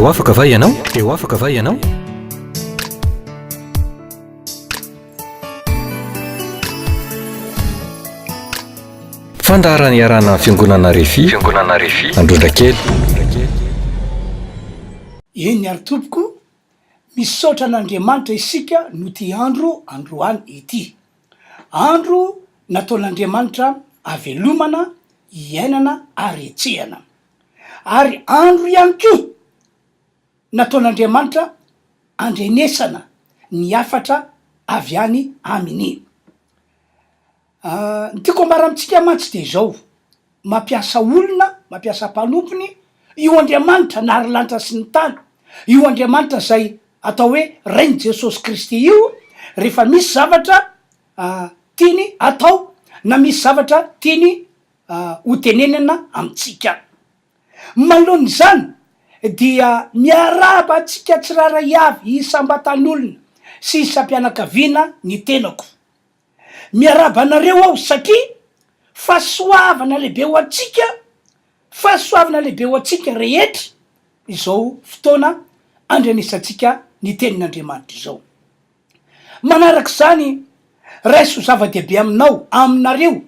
Dia ho afaka va ianao? Dia ho afaka va ianao? Fandaharana iarahana amin'ny Fiangonana Refi, Fiangonana Refi, Androndrakely. Eny ary tompoko, misaotra an'Andriamanitra isika noho ty andro androany ity. Andro nataon'Andriamanitra avelomana, iainana ary hetsehana. Ary andro ihany koa nataon'Andriamanitra andrenesana ny hafatra avy any Aminy. Ny tiako ambara amintsika mantsy dia izao, mampiasa olona, mampiasa mpanompony io Andriamanitra nary lanitra sy ny tany, io Andriamanitra izay atao hoe Rain'i Jesosy Kristy io, rehefa misy zavatra tiany atao na misy zavatra tiany hotenenina amintsika. Manoloana izany dia miarahaba antsika tsirairay avy isam-batan'olona sy isam-pianakaviana ny tenako. Miarahaba anareo aho satria fahasoavana lehibe ho antsika, fahasoavana lehibe ho antsika rehetra izao fotoana andrenesantsika ny tenin'Andriamanitra izao. Manaraka izany, raiso ho zava-dehibe aminao, aminareo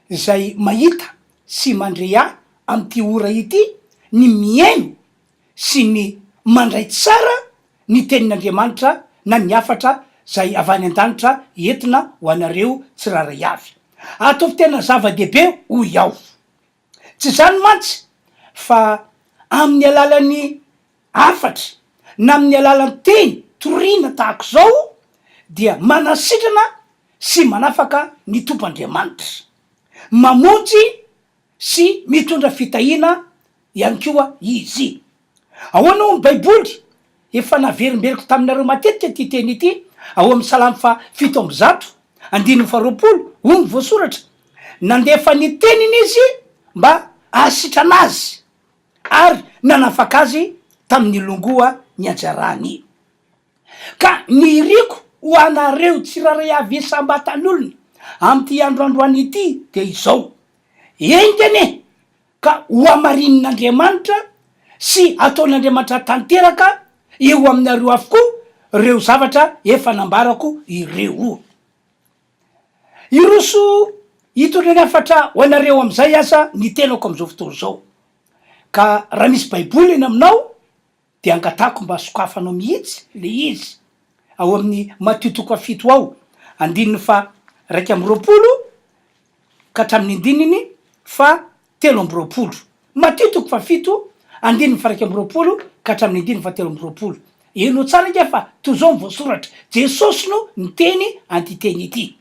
izay mahita sy mandre ahy amin'ity ora ity ny mihaino sy ny mandray tsara ny tenin'Andriamanitra na ny hafatra izay avy any an-danitra entina ho anareo tsirairay avy. Ataovy tena zava-dehibe hoy aho. Tsy izany mantsy fa amin'ny alalan'ny hafatra na amin'ny alalan'ny teny toriana tahaka izao dia manasitrana sy manafaka ny Tompo Andriamanitra. Mamonjy sy mitondra fitahiana ihany koa Izy. Ahoana hoy ny Baiboly? Efa naverimberiko taminareo matetika ity teny ity, ao amin'ny Salamo faha 107, andininy faha 20, hoy ny voasoratra, Nandefa ny teniny Izy mba hahasitrana azy, ary nanafaka azy tamin'ny longoa nianjarany. Ka ny iriko ho anareo tsirairay avy isam-batan'olona amin'ity andro androany ity dia izao, enga anie ka hohamarinin'Andriamanitra sy hataon'Andriamanitra tanteraka eo aminareo avokoa ireo zavatra efa nambarako ireo. Hiroso hitondra ny hafatra ho anareo amin'izay aza ny tenako amin'izao fotoana izao. Ka raha misy Baiboly eny aminao dia angatahako mba sokafanao mihitsy le izy ao amin'ny Matio toko fahafito ao, andininy faha 21 ka hatramin'ny andininy faha 23. Matio toko fahafito, andininy faha 21 ka hatramin'ny andininy faha 23. Henoy tsara ange fa toy izao ny voasoratra, Jesosy no niteny an'ity teny ity.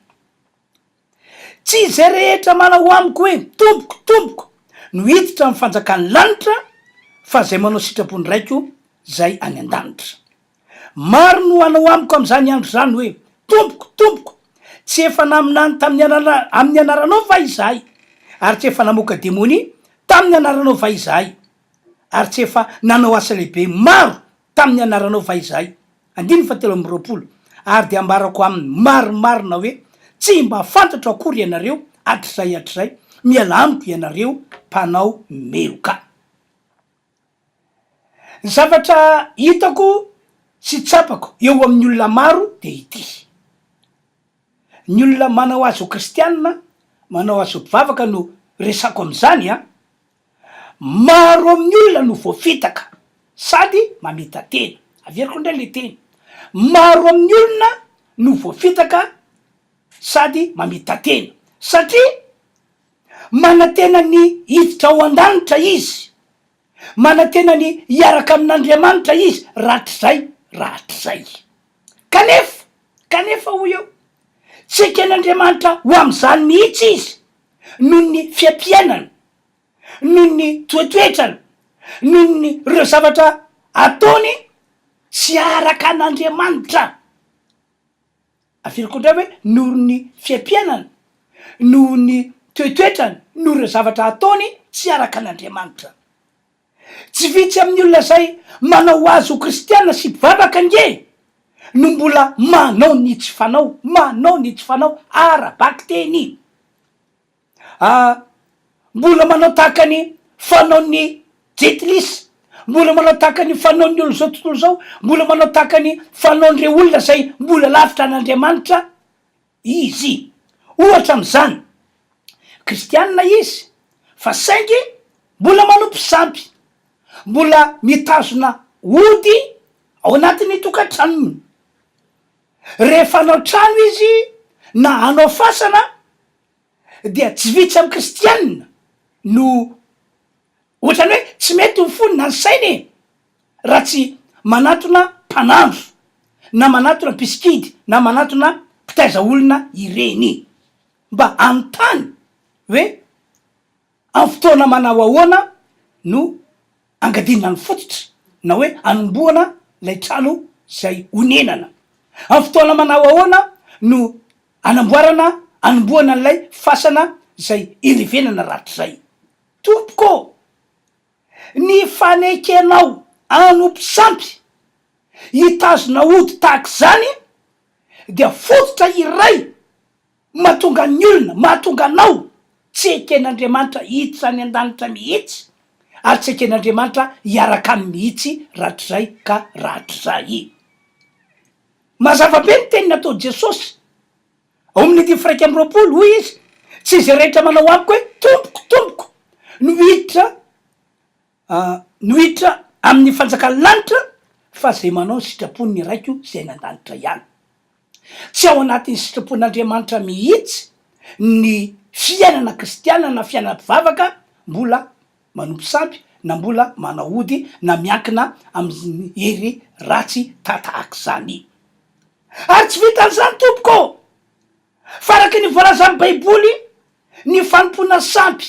Tsy izay rehetra manao amiko hoe, Tompoko, Tompoko, no hiditra amin'ny fanjakan'ny lanitra, fa izay manao sitrapon'ny Raiko izay any an-danitra. Maro no hanao amiko amin'izany andro izany hoe, Tompoko, Tompoko, tsy efa naminany tamin'ny anarana, amin'ny anaranao va izahay? Ary tsy efa namoaka demonia tamin'ny anaranao va izahay? Ary tsy efa nanao asa lehibe maro tamin'ny anaranao va izahay? Andininy fahatelo amby roapolo, Ary dia ambarako aminy marimarina hoe, Tsy mba fantatro akory ianareo hatrizay hatrizay, mialà amiko ianareo mpanao meloka. Ny zavatra hitako sy tsapako eo amin'ny olona maro dia ity, ny olona manao azy ho kristianina, manao azy ho mpivavaka no resako amin'izany an, Maro amin'ny olona no voafitaka sady mamita-tena. Averiko indray ilay teny, maro amin'ny olona no voafitaka sady mamita-tena satria manantena ny hiditra ao an-danitra izy, manantena ny hiaraka amin'Andriamanitra izy rahatrizay rahatrizay. Kanefa, kanefa hoy aho, tsy eken'Andriamanitra ho amin'izany mihitsy izy noho ny fiaimpiainany, noho ny toetoetrany, noho ny ireo zavatra ataony tsy araka an'Andriamanitra. Averiko indray hoe noho ny fiaimpiainany, noho ny toetoetrany, noho ireo zavatra ataony tsy araka an'Andriamanitra. Tsy vitsy amin'ny olona izay manao azy ho kristiana sy mpivavaka ange no mbola manao ny tsy fanao, manao ny tsy fanao ara-bakiteny. Ah, mbola manao tahaka ny fanaon'ny jentilisa, Mbola manao tahaka ny fanaon'ny olon'izao tontolo izao, mbola manao tahaka ny fanaon'ireo olona izay mbola lavitra an'Andriamanitra izy. Ohatra amin'izany, kristianina izy fa saingy mbola manompo sampy, mbola mitazona ody ao anatin'ny tokantranony. Rehefa hanao trano izy na hanao fasana dia tsy vitsy amin'ny kristianina no Ohatrany hoe tsy mety ny fony na ny sainy e! Raha tsy manatona mpanandro na manatona mpisikidy na manatona mpitaiza olona ireny. Mba hanontany hoe amin'ny fotoana manao ahoana no angadinana ny fototra na hoe anombohana ilay trano izay honenana. Amin'ny fotoana manao ahoana no anamboarana anombohana an'ilay fasana izay ilevenana rahatrizay. Tompoko ô! Ny fanekenao hanompo sampy, hitazona ody tahaka izany dia fototra iray mahatonga ny olona, mahatonga anao tsy eken'Andriamanitra hiditra any an-danitra mihitsy ary tsy eken'Andriamanitra hiaraka aminy mihitsy rahatrizay ka rahatrizay. Mazava be ny teny nataon'i Jesosy. Ao amin'ny andininy faha-21, hoy izy, Tsy izay rehetra manao amiko hoe, Tompoko, Tompoko, no hiditra, no hiditra amin'ny fanjakan'ny lanitra, fa izay manao ny sitrapon'ny Raiko izay any an-danitra ihany. Tsy ao anatin'ny sitrapon'Andriamanitra mihitsy ny fiainana kristiana na fiainana mpivavaka mbola manompo sampy na mbola manao ody na miankina amin'ny hery ratsy tatahak'izany. Ary tsy vitan'izany tompoko ô! Fa araka ny voalazan'ny baiboly, ny fanompoana sampy,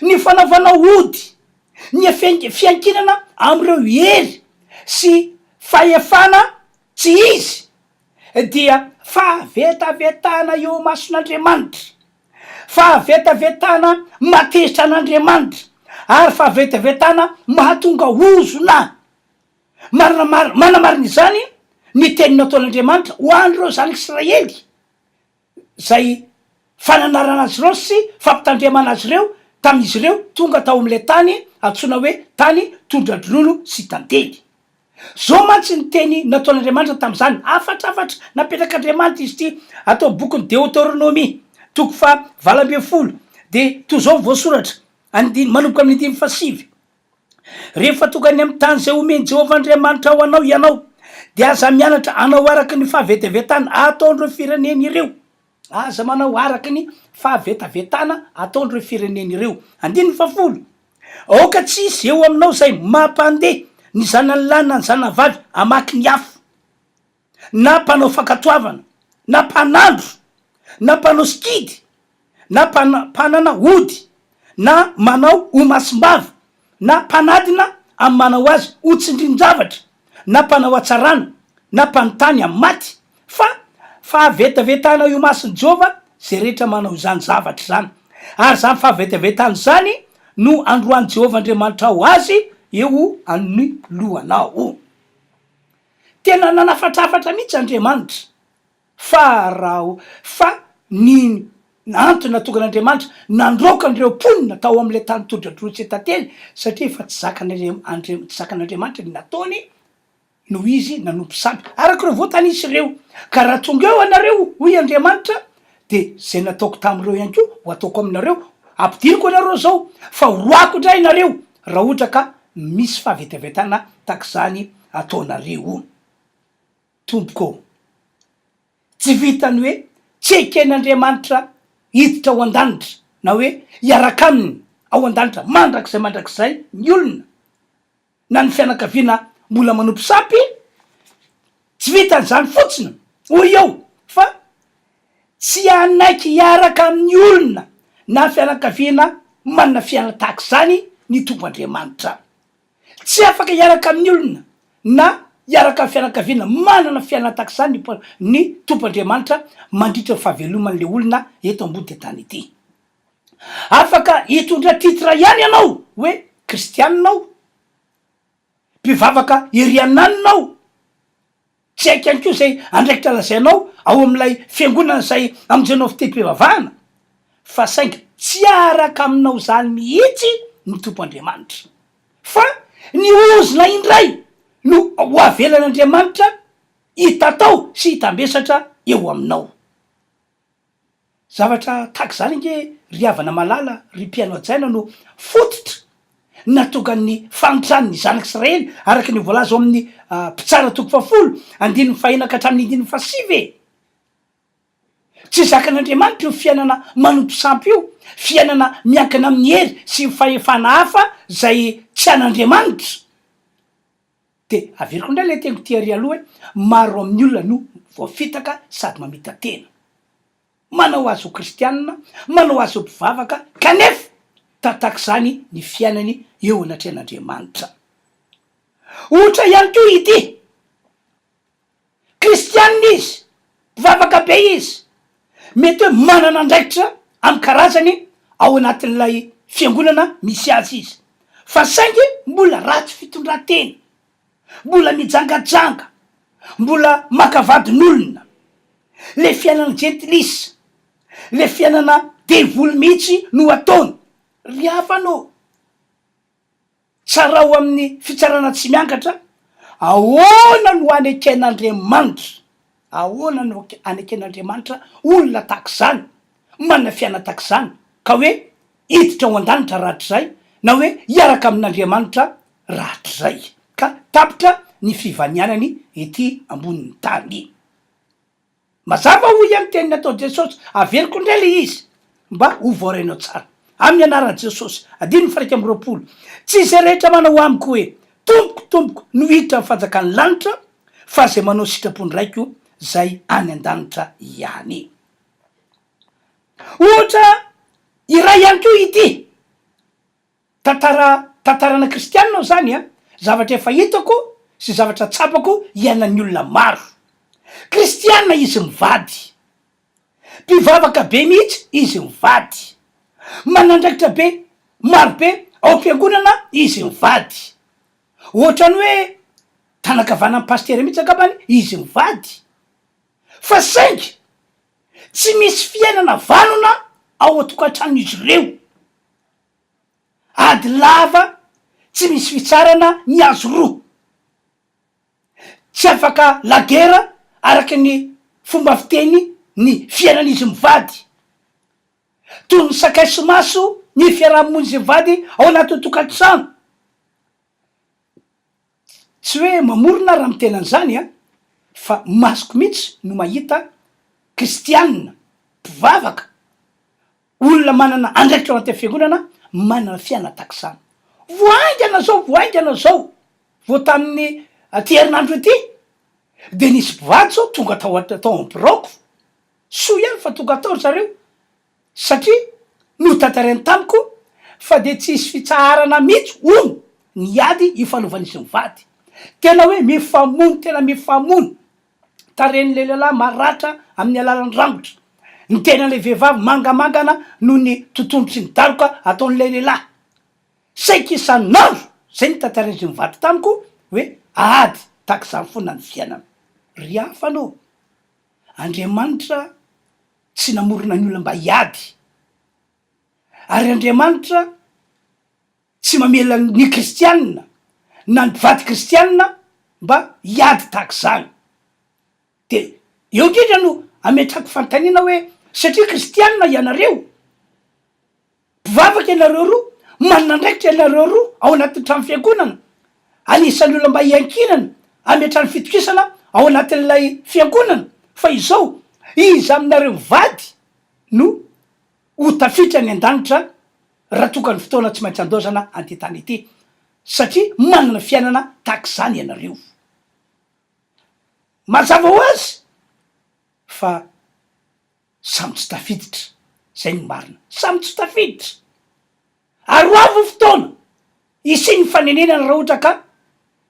ny fanaovana ody, ny fiankinana amin'ireo hery sy fahefana tsy izy dia fahavetavetana eo imason'Andriamanitra, fahavetavetana mahatezitra an'Andriamanitra ary fahavetavetana mahatonga ozona. Marina marina, manamarina izany ny teny nataon'Andriamanitra ho an'ireo zanak'Israely, izay fananarana azy ireo sy fampitandremana azy ireo tamin'izy ireo tonga tao amin'ilay tany antsoina hoe tany tondra-dronono sy tantely. Izao mantsy ny teny nataon'Andriamanitra tamin'izany, hafatrafatra napetrak'Andriamanitra izy ity, ato amin'ny bokin'ny Deoteronomia, toko faha 18, dia toy izao ny voasoratra, andininy, manomboka amin'ny andininy fahasivy. Rehefa tonga any amin'ny tany izay omen'i Jehovah Andriamanitrao anao ianao, dia aza mianatra hanao araka ny fahavetavetana ataon'ireo firenena ireo. Aza manao araka ny fahavetavetana ataon'ireo firenena ireo. Andininy fahafolo, Aoka tsy hisy eo aminao izay mampandeha ny zanany lahy na ny zanany vavy hamaky ny afo. na mpanao fankatoavana, na mpanandro, na mpanao sikidy, na mpanana ody, na manao ho masimbava, na mpanadina amin'ny manao azy ho tsindrin-javatra, na mpanao hatsarana, na mpanontany amin'ny maty, fa fahavetavetana eo imason'i Jehovah izay rehetra manao izany zavatra izany, ary izany fahavetavetana izany no androan'i Jehovah Andriamanitrao azy eo amin'ny lohanao. Tena nanafatrafatra mihitsy Andriamanitra fa raha fa ny antony nahatonga an'Andriamanitra nandroaka an'ireo mponina tao amin'ilay tany tondra-droa tsy tantely satria efa tsy zakan'Andriamanitra tsy zakan'Andriamanitra ny nataony noho izy nanompo sampy araka ireo voatanisa ireo ka raha tonga eo ianareo hoy Andriamanitra dia izay nataoko tamin'ireo ihany koa ho ataoko aminareo ampidiriko anareo izao fa horoahako indray ianareo raha ohatra ka misy fahavetavetana tahak'izany ataonareo. Tompoko ô! Tsy vitan'ny hoe tsy eken'Andriamanitra hiditra ao an-danitra na hoe hiaraka aminy ao an-danitra mandrakizay mandrakizay ny olona na ny fianakaviana mbola manompo sampy, tsy vitan'izany fotsiny hoy aho fa tsy hanaiky hiaraka amin'ny olona na fianakaviana manana fiainana tahaka izany ny Tompo Andriamanitra. Tsy afaka hiaraka amin'ny olona na hiaraka amin'ny fianakaviana manana fiainana tahaka izany ny ny Tompo Andriamanitra mandritra ny fahaveloman'ilay olona eto ambony tany ity. Afaka hitondra titre ihany ianao hoe kristianina aho, mpivavaka ery ananona aho, Tsy haiko ihany koa izay andraikitra lazainao ao amin'ilay fiangonana izay amonjenao fitehim-pivavahana, fa saingy tsy araka aminao izany mihitsy ny Tompo Andriamanitra. Fa Ny ozona indray no ho avelan'Andriamanitra hitatao sy hitambesatra eo aminao. Zavatra tahaka izany ange ry havana malala, ry mpihaino hajaina no fototra nahatonga ny fahantran'ny zanak'Israely araka ny voalaza ao amin'ny Mpitsara toko fahafolo andininy fahenina ka hatramin'ny andininy fahasivy e! Tsy zakan'Andriamanitra io fiainana manompo sampy io, fiainana miankina amin'ny hery sy ny fahefana hafa izay tsy an'Andriamanitra. Dia averiko indray ilay teniko ity ary aloha hoe maro amin'ny olona no voafitaka sady mamita-tena. Manao azy ho kristianina, manao azy ho mpivavaka, kanefa tatak'izany ny fiainany eo anatrehan'Andriamanitra. Ohatra ihany koa ity. Kristianina izy, mpivavaka be izy, mety hoe manana andraikitra amin'ny karazany ao anatin'ilay fiangonana misy azy izy, fa saingy mbola ratsy fitondran-tena, mbola mijangajanga, mbola maka vadin'olona, le fiainana jentilisa, le fiainana devoly mihitsy no ataony, ry havana ô! Tsarao amin'ny fitsarana tsy miangatra, ahoana no aneken'Andriamanitra, ahoana no aneken'Andriamanitra olona tahaka izany, manana fiainana tahaka izany, ka hoe hiditra ao an-danitra rahatrizay, na hoe hiaraka amin'Andriamanitra rahatrizay, ka tapitra ny fivanianany ety ambonin'ny tany. Mazava hoy ihany teny nataon'i Jesosy, averiko indray ilay izy mba ho voarainao tsara. Amin'ny anaran'i Jesosy. Andininy faha 21, Tsy izay rehetra manao amiko hoe, Tompoko, Tompoko, no hiditra amin'ny fanjakan'ny lanitra, fa izay manao ny sitrapon'ny Raiko izay any an-danitra ihany. Ohatra iray ihany koa ity. Tantara tantarana kristianina aho zany an, zavatra efa hitako sy zavatra tsapako iainan'ny olona maro. Kristianina izy mivady. Mpivavaka be mihitsy izy mivady. Manandraikitra be maro be ao am-piangonana izy mivady. Ohatran'ny hoe tanan-kavanan'ny pasitera mihitsy angambany izy mivady. Fa saingy tsy misy fiainana vanona ao an-tokantranon'izy ireo. Ady lava tsy misy fitsarana ny azy roa. Tsy afaka lagera araka ny fomba fiteny ny fiainan'izy mivady. Toy ny sakay sy maso ny fiaraha-monin'izy mivady ao anatin'ny tokantrano. Tsy hoe mamorona raha miteny an'izany an, fa masoko mihitsy no mahita kristianina mpivavaka Olona manana andraikitra ao anatin'ny fiangonana manana fiainana tahaka izany. Vao haingana izao, vao haingana izao, vao tamin'ny ity herinandro ity dia nisy mpivady izao tonga tao tao amin'ny biraoko. Soa ihany fa tonga tao ry zareo satria notantarainy tamiko fa dia tsy hisy fitsaharana mihitsy hono ny ady ifanaovan'izy mivady. Tena hoe mifamono, tena mifamono. Tarehin'ilay lehilahy maratra amin'ny alalan'ny rangotra. Ny tenan'ilay vehivavy mangamangana noho ny totohondry sy ny daroka ataon'ilay lehilahy. Saika isan'andro, izay no tantarain'izy mivady tamiko, hoe ady tahaka izany foana ny fiainana. Ry havana ô, Andriamanitra tsy namorona ny olona mba hiady. Ary Andriamanitra tsy mamela ny kristianina na ny mpivady kristianina mba hiady tahaka izany. De eo indrindra no ametrahako fanontaniana hoe satria kristianina ianareo, mpivavaka ianareo roa, manana andraikitra ianareo roa ao anatin'ny trano fiangonana, anisan'ny olona mba hiankinana, ametrahany fitokisana ao anatin'ilay fiangonana, fa izao, iza aminareo mivady no ho tafiditra any an-danitra raha tonga ny fotoana tsy maintsy handaozana an'ity tany ity, satria manana fiainana tahaka izany ianareo. Mazava ho azy fa samy tsy tafiditra, izay no marina, samy tsy tafiditra. Ary ho avy ny fotoana hisian'ny fanenenana raha ohatra ka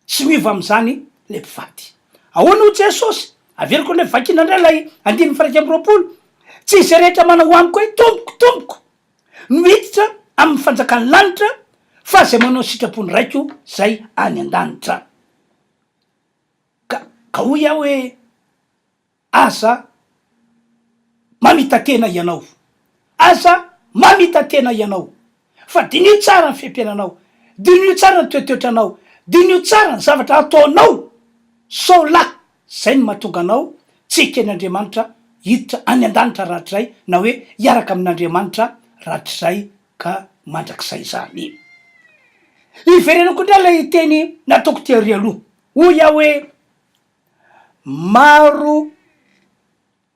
tsy miova amin'izany ilay mpivady. Ahoana hoy Jesosy? Averiko indray, vakina indray ilay andininy faha 21, Tsy izay rehetra manao amiko hoe, Tompoko, Tompoko, no hiditra amin'ny fanjakan'ny lanitra, fa izay manao ny sitrapon'ny Raiko izay any an-danitra. Ka, ka hoy aho hoe, Aza mamita-tena ianao. Aza mamita-tena ianao. Fa diniho tsara ny fiaimpiainanao. Diniho tsara ny toetoetranao, diniho tsara ny zavatra ataonao sao lahy zay no mahatonga anao tsy eken'Andriamanitra hiditra any an-danitra rahatrizay na hoe hiaraka amin'Andriamanitra rahatrizay ka mandrakizay izany. Hiverenako indray ilay teny nataoko tery aloha. Hoy aho hoe maro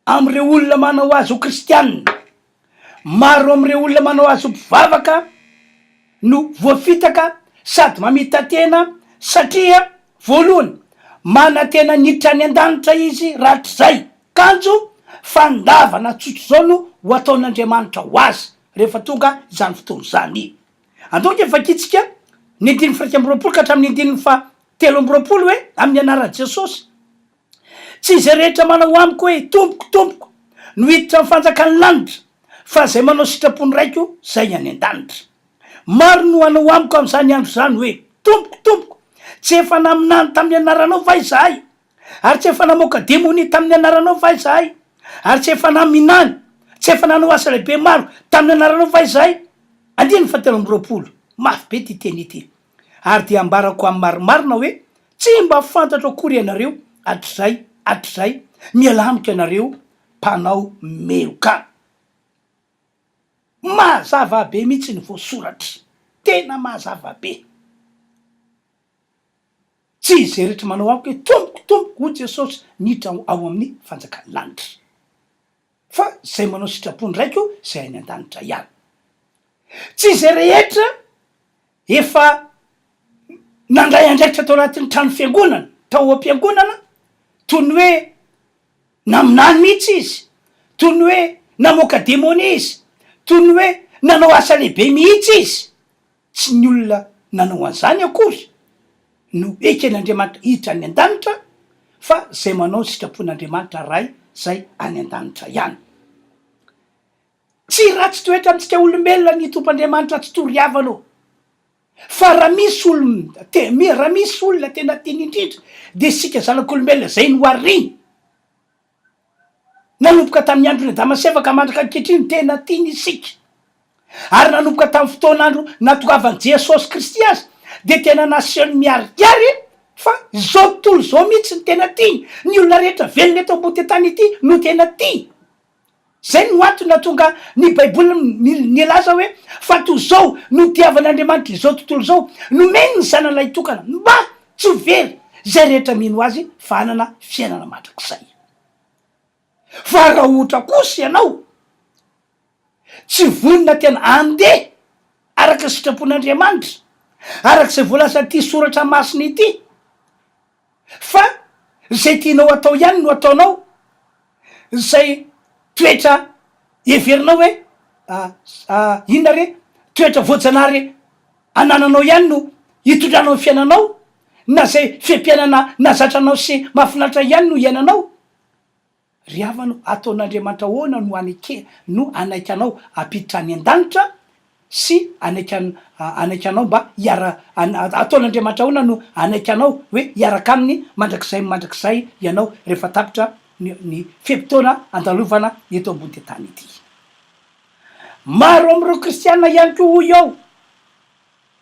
amin'ireo olona manao azy ho kristianina, maro amin'ireo olona manao azy ho mpivavaka no voafitaka sady mamita-tena satria voalohany, manantena ny hiditra any an-danitra izy rahatrizay, kanjo fandavana tsotr'izao no ho ataon'Andriamanitra ho azy rehefa tonga izany fotoana izany. Andao ange vakintsika ny andininy faha 21 ka hatramin'ny andininy faha 23 hoe, amin'ny anaran'i Jesosy. Tsy izay rehetra manao amiko hoe, Tompoko, Tompoko, no hiditra amin'ny fanjakan'ny lanitra, fa izay manao sitrapon'ny Raiko izay any an-danitra. Maro no hanao amiko amin'izany andro izany hoe, Tompoko, Tompoko, tsy efa naminany tamin'ny anaranao va izahay? Ary tsy efa namoaka demonia tamin'ny anaranao va izahay? Ary tsy efa naminany, tsy efa nanao asa lehibe maro tamin'ny anaranao va izahay? Andininy fahatelo amby 20. Mafy be ity teny ity. Ary dia ambarako amin'ny marimarina hoe, Tsy mba fantatro akory ianareo hatrizay hatrizay, mialà amiko ianareo mpanao meloka. Mazava be mihitsy ny voasoratra, tena mazava be. Tsy izay rehetra manao amiko hoe, Tompoko, Tompoko, hoy Jesosy, niditra ao amin'ny fanjakan'ny lanitra. Fa izay manao sitrapon'ny Raiko izay any an-danitra ihany. Tsy izay rehetra efa nandray andraikitra tao anatin'ny trano fiangonana, tao am-piangonana, toy ny hoe naminany mihitsy izy, toy ny hoe namoaka demonia izy, toy ny hoe nanao asa lehibe mihitsy izy. Tsy ny olona nanao an'izany akory no eken'Andriamanitra hiditra any an-danitra fa izay manao ny sitrapon'Andriamanitra Ray izay any an-danitra ihany. Tsy ratsy toetra amintsika olombelona ny Tompo Andriamanitra tsy tory havana ô! Fa raha misy olon te raha misy olona tena tiany indrindra dia isika zanak'olombelona izay nohariny nanomboka tamin'ny andron'i Adama sy Eva ka mandraka ankehitriny tena tiany isika. Ary nanomboka tamin'ny fotoan'andro nahatongavan'i Jesosy Kristy aza dia tena nasehony miharihary fa izao tontolo izao mihitsy no tena tiany, ny olona rehetra velona eto ambody tany ity no tena tiany. Izay no antony nahatonga ny Baiboly nilaza hoe, Fa toy izao no nitiavan'Andriamanitra izao tontolo izao, nomeny ny Zanany lahitokana, mba tsy ho very izay rehetra mino Azy, fa hanana fiainana mandrakizay. Fa raha ohatra kosa ianao tsy vonona tena handeha araka ny sitrapon'Andriamanitra, araka izay voalazan'ity soratra masina ity, Fa izay tianao atao ihany no ataonao, izay toetra heverinao hoe inona re, toetra voajanahary anananao ihany no hitondranao ny fiainanao, na izay fehi-piainana nahazatra anao sy mahafinaritra ihany no iainanao. Ry havana o, ataon'Andriamanitra ahoana no haneke, no hanaiky anao hampiditra any an-danitra sy hanaiky an, hanaiky anao mba hiara, ataon'Andriamanitra ahoana no hanaiky anao hoe hiaraka Aminy mandrakizay mandrakizay ianao rehefa tapitra ny, ny fe-potoana andalovana eto ambony tany ity. Maro amin'ireo kristiana ihany koa hoy aho,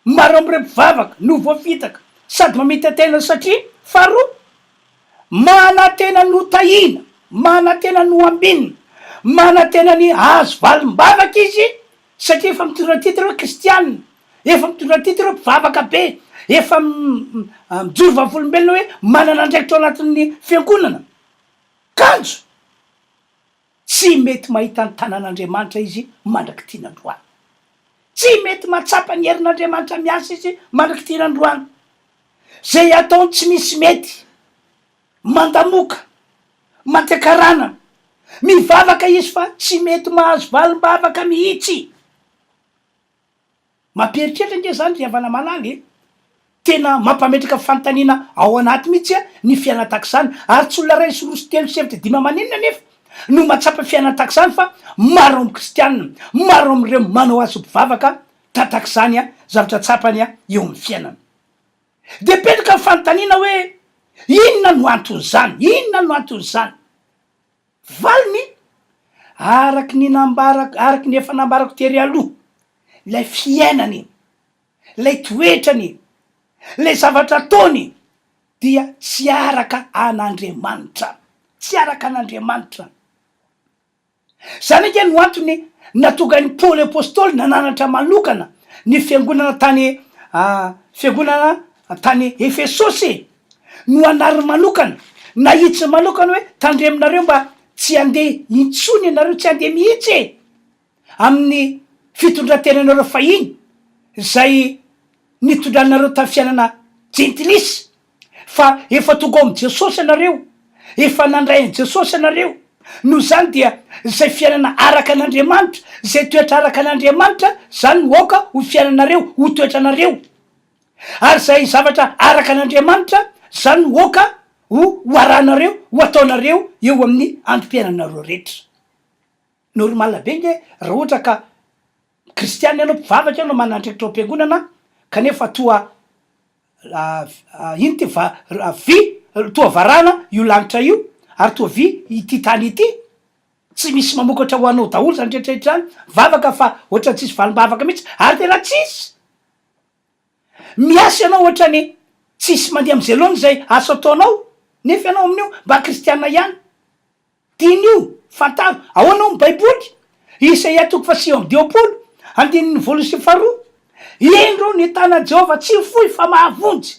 Maro amin'ireo mpivavaka no voafitaka sady mamita-tena satria, faharoa, manantena ny ho tahiana, manantena ny ho ambinina, manantena ny hahazo valim-bavaka izy satria efa mitondra titre hoe kristiana, efa mitondra titre hoe mpivavaka be, efa mijoro vavolombelona hoe manana andraikitra ao anatin'ny fiangonana. Kanjo tsy mety mahita ny tanan'Andriamanitra izy mandrak'ity nandroany. Tsy mety mahatsapa ny herin'Andriamanitra miasa izy mandrak'ity androany. Izay ataony tsy misy mety. Mandamoka, mantiakaranana, mivavaka izy fa tsy mety mahazo valim-bavaka mihitsy. Mampieritreritra ange izany ry havana malala e! Tena mampametraka fanontaniana ao anaty mihitsy ny fiainana tahaka izany, ary tsy olona iray sy roa sy telo sy efatra dimy aman'enina anefa no mahatsapa fiainana tahaka izany fa maro amin'ny kristianina, maro amin'ireo manao azy ho mpivavaka tahaka izany zavatra tsapany eo amin'ny fiainana. Dia mipetraka ny fanontaniana hoe inona no anton'izany? Inona no anton'izany? Valiny, Araka ny nambarako, araka ny efa nambarako tery aloha, ilay fiainana iny. Ilay toetrany, ilay zavatra ataony dia tsy araka an'Andriamanitra. Tsy araka an'Andriamanitra. Izany ange no antony nahatonga an'i Paoly Apostoly nananatra manokana ny fiangonana tany fiangonana tany Efesosy e! Noanariny manokana, nahitsiny manokana hoe tandremonareo mba tsy handeha intsony ianareo, tsy handeha mihitsy e! Amin'ny fitondran-tenanareo fahiny izay nitondranareo tamin'ny fiainana jentilisa. Fa efa tonga ao amin'i Jesosy ianareo, efa nandray an'i Jesosy ianareo, noho izany dia izay fiainana araka an'Andriamanitra, izay toetra araka an'Andriamanitra, izany no aoka ho fiainanareo, ho toetranareo. Ary izay zavatra araka an'Andriamanitra, izany no aoka ho ho arahanareo, ho ataonareo eo amin'ny androm-piainanareo rehetra. Normal be nge raha ohatra ka kristiana ianao, mpivavaka ianao, manana andraikitra ao am-piangonana, kanefa toa Ino ty va vy toa varahana io lanitra io ary toa vy ity tany ity, tsy misy mamokatra ho anao daholo zany rehetra rehetra zany, vavaka fa ohatrany tsisy valim-bavaka mihitsy ary tena tsisy, miasa ianao ohatrany tsisy mandeha am'zay laoniny zay asa ataonao nefa ianao amin'io mba kristiana ihany. Diniho, fantaro, ahoana hoy ny Baiboly? Isaia toko faha-59, andininy voalohany sy faharoa, Indro ny tanan'i Jehovah tsy fohy fa mahavonjy,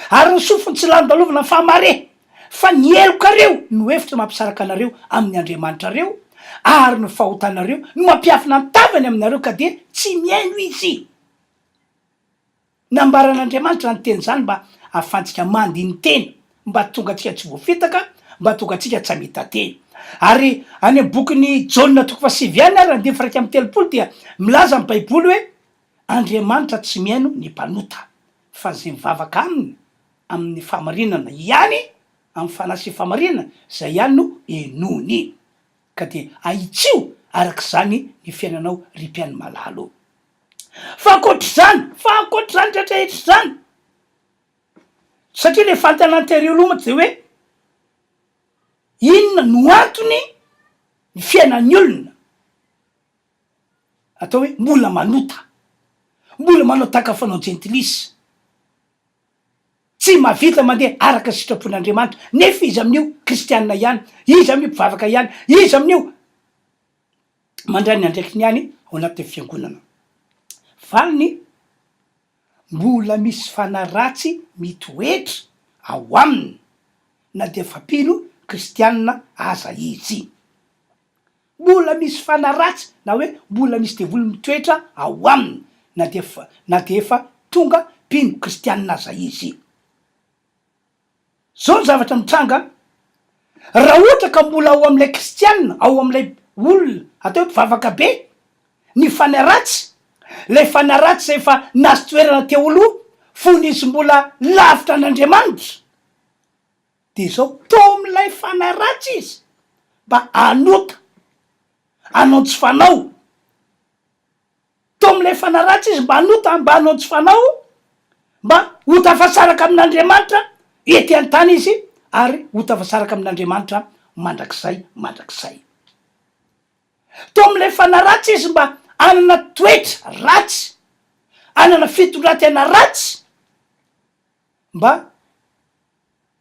ary ny sofiny tsy lalodalovana fa mare, fa ny helokareo no efitra mampisaraka anareo amin'ny Andriamanitrareo, ary ny fahotanareo no mampiafina ny tavany aminareo ka dia tsy mihaino Izy. Nambaran'Andriamanitra izany teny izany mba hahafahantsika mandini-tena, mba hahatonga antsika tsy voafitaka, mba hahatonga antsika tsy hamita-tena. Ary any amin'ny bokin'i Jaona toko fahasivy ihany ary andininy faha-31 dia milaza ny Baiboly hoe, Andriamanitra tsy mihaino ny mpanota, fa izay mivavaka aminy amin'ny fahamarinana ihany, amin'ny fanahy sy fahamarinana, izay ihany no henoiny. Ka dia ahitsio araka izany ny fiainanao ry mpihaino malala ô. Fa ankoatr'izany, fa ankoatr'izany rehetra rehetra izany, satria le fanontaniana tery aloha mantsy de hoe inona no antony ny fiainan'ny olona atao hoe mbola manota, mbola manao tahaka fanao jentilisa, tsy mahavita mandeha araka ny sitrapon'Andriamanitra, nefa izy amin'io kristianina ihany, izy amin'io mpivavaka ihany, izy amin'io. mandray ny andraikiny ihany ao anatin'ny fiangonana. Valiny, Mbola misy fanahy ratsy mitoetra ao aminy na dia efa mpino kristianina aza izy. Mbola misy fanahy ratsy na hoe mbola misy devoly mitoetra ao aminy na dia na dia efa tonga mpino kristianina aza izy. Zao ny zavatra mitranga, raha ohatra ka mbola ao amin'ilay kristiana, ao amin'ilay olona atao hoe mpivavaka be, ny fanahy ratsy, ilay fanahy ratsy izay efa nahazo toerana teo aloha fony izy mbola lavitra an'Andriamanitra, dia izao, tao amin'ilay fanahy ratsy izy mba hanota, hanao ny tsy fanao. Tao amin'ilay fanahy ratsy izy mba hanota, mba hanao tsy fanao, mba ho tafasaraka amin'Andriamanitra ety an-tany izy ary ho tafasaraka amin'Andriamanitra mandrakizay mandrakizay. Tao amin'ilay fanahy ratsy izy mba hanana toetra ratsy, hanana fitondran-tena ratsy, mba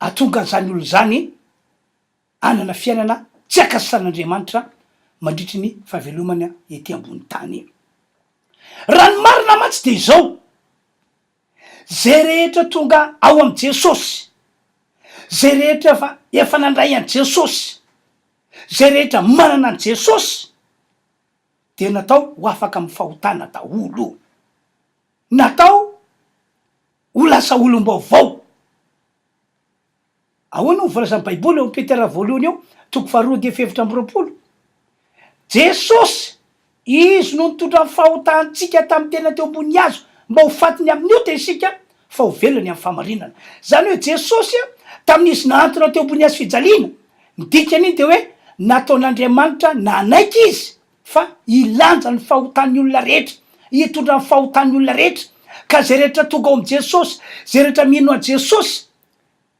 hahatonga an'izany olona izany hanana fiainana tsy ankasitrahan'Andriamanitra mandritry ny fahavelomany ety ambony tany. Raha ny marina mantsy dia izao, izay rehetra tonga ao amin'i Jesosy, izay rehetra efa efa nandray an'i Jesosy, izay rehetra manana an'i Jesosy dia natao ho afaka amin'ny fahotana daholo. Natao ho lasa olom-baovao. Ahoana no voalazan'ny Baiboly ao amin'ny Petera voalohany ao, toko faharoa andiany fahefatra amby 20? Jesosy, Izy no nitondra ny fahotantsika tamin'ny tenany teo ambonin'ny hazo, mba ho fatiny amin'ny ota isika, fa ho velona ny amin'ny fahamarinana. Izany hoe Jesosy, tamin'izy nahantona teo ambony hazo fijaliana, ny dikan'iny dia hoe nataon'Andriamanitra nanaiky Izy fa hilanja ny fahotan'ny olona rehetra, hitondra ny fahotan'ny olona rehetra, ka izay rehetra tonga ao amin'i Jesosy, izay rehetra mino an'i Jesosy,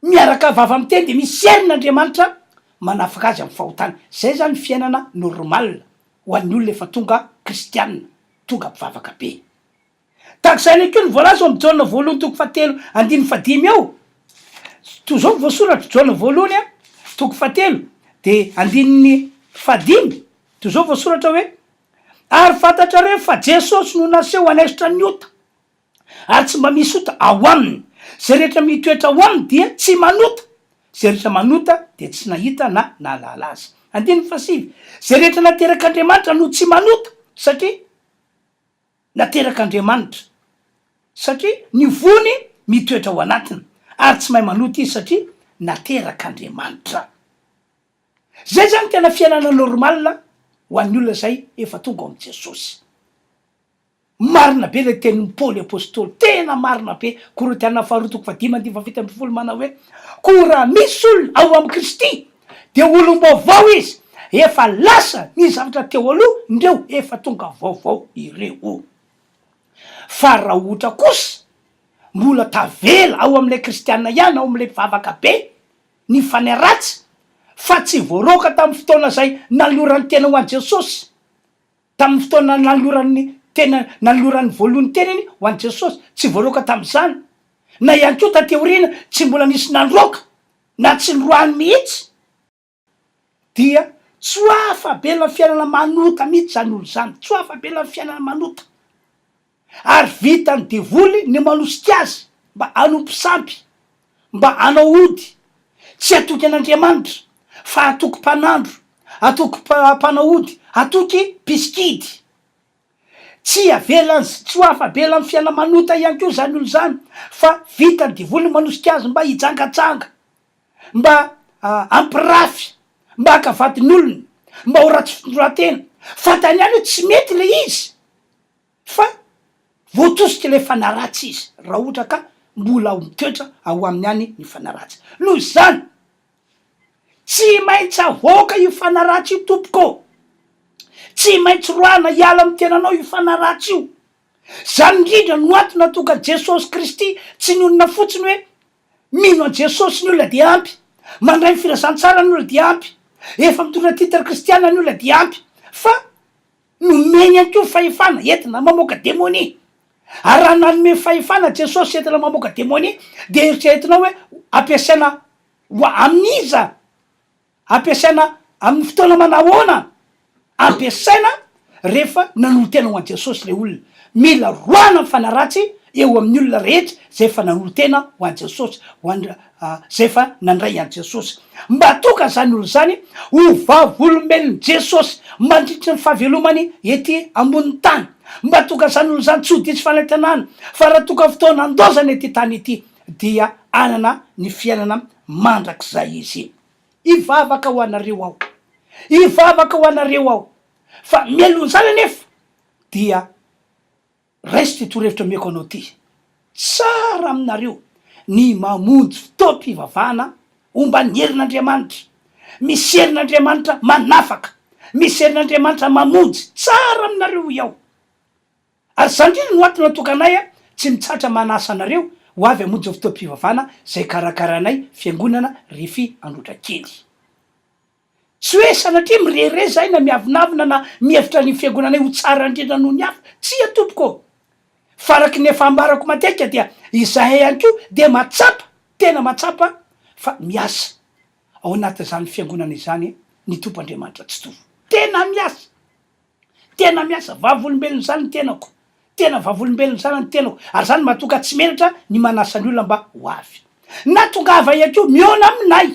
Miaraka vava miteny dia misy herin' Andriamanitra manafaka azy amin'ny fahotana. Zay zany ny fiainana normal ho an'ny olona efa tonga kristianina, tonga mpivavaka be. Tahaka izany ihany koa ny voalaza ao amin'ny Jaona voalohany toko fahatelo andininy fahadimy ao. Toy izao no voasoratra, Jaona voalohany toko fahatelo dia andininy fahadimy, toy izao voasoratra hoe, Ary fantatrareo fa Jesosy no naseho hanaisotra ny ota, ary tsy mba misy ota ao aminy. Izay rehetra mitoetra ao aminy dia tsy manota, izay rehetra manota dia tsy nahita na nahalala azy. Andininy fahasivy, Izay rehetra naterak'Andriamanitra no tsy manota, satria naterak'Andriamanitra, satria ny voany mitoetra ao anatiny, ary tsy mahay manota izy satria naterak'Andriamanitra. Zay zany tena fiainana normal ho an'ny olona zay efa tonga ao amin'i Jesosy. Marina be ilay tenin'i Paoly apostoly, tena marina be, Korintiana faharoa toko fahadimy andininy faha-17 manao hoe, Koa raha misy olona ao amin'i Kristy dia olom-baovao izy, efa lasa ny zavatra teo aloha, indreo efa tonga vaovao ireo. Fa raha ohatra kosa mbola tavela ao amin'ilay kristiana ihany, ao amin'ilay mpivavaka be, ny fanahy ratsy, fa tsy voaroaka tamin'ny fotoana izay nanolorany tena ho an'i Jesosy, tamin'ny fotoana nanolorany tena, nanolorany voalohany tenany ho an'i Jesosy, tsy voaroaka tamin'izany, na ihany koa taty aoriana tsy mbola nisy nandroaka na tsy noroahiny mihitsy, dia tsy ho afa-bela amin'ny fiainana manota mihitsy izany olona izany, tsy ho afa-bela amin'ny fiainana manota. Ary vitan'ny devoly ny manosika azy mba hanompo sampy, mba hanao ody, tsy hatoky an'Andriamanitra, fa hatoky mpanandro, hatoky mpanao ody, hatoky mpisikidy. Tsy avelany sy tsy ho afa-bela amin'ny fiaina-manota ihany koa izany olona izany, fa vitan'ny devoly ny manosika azy mba hijangajanga, mba hampirafy, mba haka vadin'olona, mba ho ratsy fitondran-tena. Fantany ihany hoe tsy mety ilay izy. Fa voatosika ilay fanahy ratsy izy raha ohatra ka mbola ao mitoetra ao aminy any ny fanahy ratsy. Noho izany, tsy maintsy avoaka io fanahy ratsy io tompoko ô! Tsy maintsy roahina hiala amin'ny tenanao io fanahy ratsy io. Izany indrindra no antony nahatonga an'i Jesosy Kristy tsy nionona fotsiny hoe mino an'i Jesosy ny olona dia ampy, mandray ny filazantsara ny olona dia ampy, efa mitondra titre kristiana ny olona dia ampy, fa Nomeny ihany koa fahefana entina mamoaka demonia. Ary raha nanome fahefana Jesosy entina mamoaka demonia dia eritreretinao hoe ampiasaina ho amin'iza? Ampiasaina amin'ny fotoana manahoana? Ampiasaina rehefa nanolo-tena ho an'i Jesosy ilay olona. Mila roahina ny fanahy ratsy eo amin'ny olona rehetra izay efa nanolo-tena ho an'i Jesosy, ho an izay efa nandray an'i Jesosy. Mba tonga izany olona izany ho vavolombelon'i Jesosy mandritry ny fahavelomany ety ambonin'ny tany. Mba tonga izany olona izany tsy ho diso fanantenana, fa raha tonga fotoana handaozana ity tany ity dia hanana ny fiainana mandrakizay izy. Hivavaka ho anareo aho. Hivavaka ho anareo aho. Fa mialohan'izany anefa dia Raiso ity torohevitra omeko anao ity, Tsara aminareo ny mamonjy fotoam-pivavahana omban'ny herin'Andriamanitra. Misy herin'Andriamanitra manafaka, misy herin'Andriamanitra mamonjy. Tsara aminareo hoy aho. Ary izany indrindra no antony natokanay tsy mitsahatra manasa anareo ho avy hamonjy ny fotoam-pivavahana izay karakarainay Fiangonana Refi Androtrakely. Tsy hoe sanatria mirehareha izahay na miavonavona na mihevitra ny fiangonanay ho tsara indrindra noho ny hafa. Tsia tompoko ô! Fa araka ny efa ambarako matetika dia izahay ihany koa dia mahatsapa, tena mahatsapa fa miasa ao anatin'izany fiangonana izany ny Tompo Andriamanitra Tsitoha. Tena miasa! Tena miasa! Vavolombelon'izany ny tenako. Tena vavolombelon'izany ny tenako. Ary izany mahatonga tsy menatra ny manasa ny olona mba ho avy. Na tongava ihany koa mihaona aminay.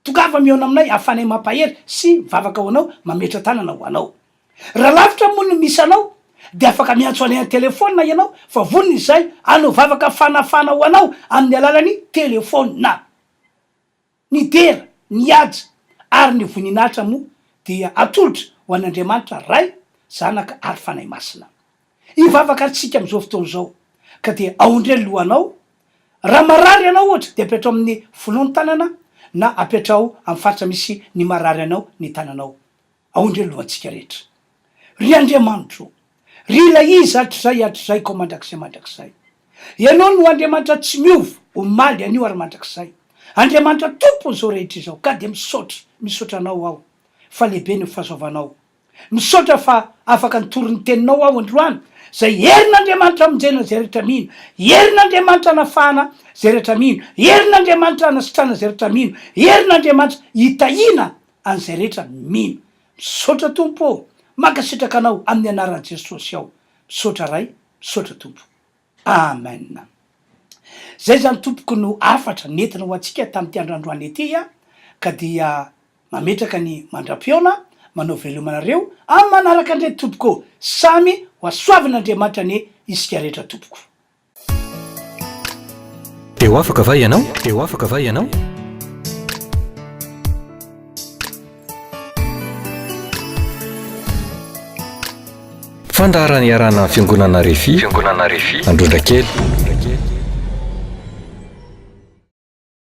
Tongava mihaona aminay ahafahanay mampahery sy mivavaka ho anao, mametra-tanana ho anao. Raha lavitra moa no misy anao dia afaka miantso anay an-telefaonina ianao fa vonona izahay hanao vavaka fanafana ho anao amin'ny alalan'ny telefaonina. Ny dera, ny haja ary ny voninahitra moa dia atolotra ho an'Andriamanitra Ray, Zanaka ary Fanahy Masina. Hivavaka ary tsika amin'izao fotoana izao ka dia aondre ny lohanao, raha marary ianao ohatra dia apetrao amin'ny fonao ny tanana na apetrao amin'ny faritra misy ny marary anao ny tananao, aondre ny lohantsika rehetra. Ry Andriamanitro ô, ry ilay Izy hatrizay hatrizay koa mandrakizay mandrakizay. Ianao no Andriamanitra tsy miova, omaly, anio ary mandrakizay. Andriamanitra Tompon'izao rehetra izao ka dia misaotra, misaotra Anao aho fa lehibe ny fahasoavanao. Misaotra fa afaka nitory ny teninao aho androany. Izay herin'Andriamanitra hamonjena izay rehetra mino, herin'Andriamanitra hanafahana izay rehetra mino, herin'Andriamanitra hanasitrana izay rehetra mino, herin'Andriamanitra hitahiana an'izay rehetra mino. Misaotra Tompo ô! Mankasitraka Anao amin'ny anaran'i Jesosy aho. Misaotra Ray, misaotra Tompo. Amen. Zay zany tompoko no hafatra nentina ho antsika tamin'ity andro androany ity a, ka dia mametraka ny mandra-pihaona, manao veloma anareo amin'ny manaraka indray tompoko ô, samy ho hasoavin'Andriamanitra anie isika rehetra tompoko. Dia ho afaka va ianao? Dia ho afaka va ianao? Fandaharana iarahana amin'ny Fiangonana Refi, Fiangonana Refi, Androndrakely.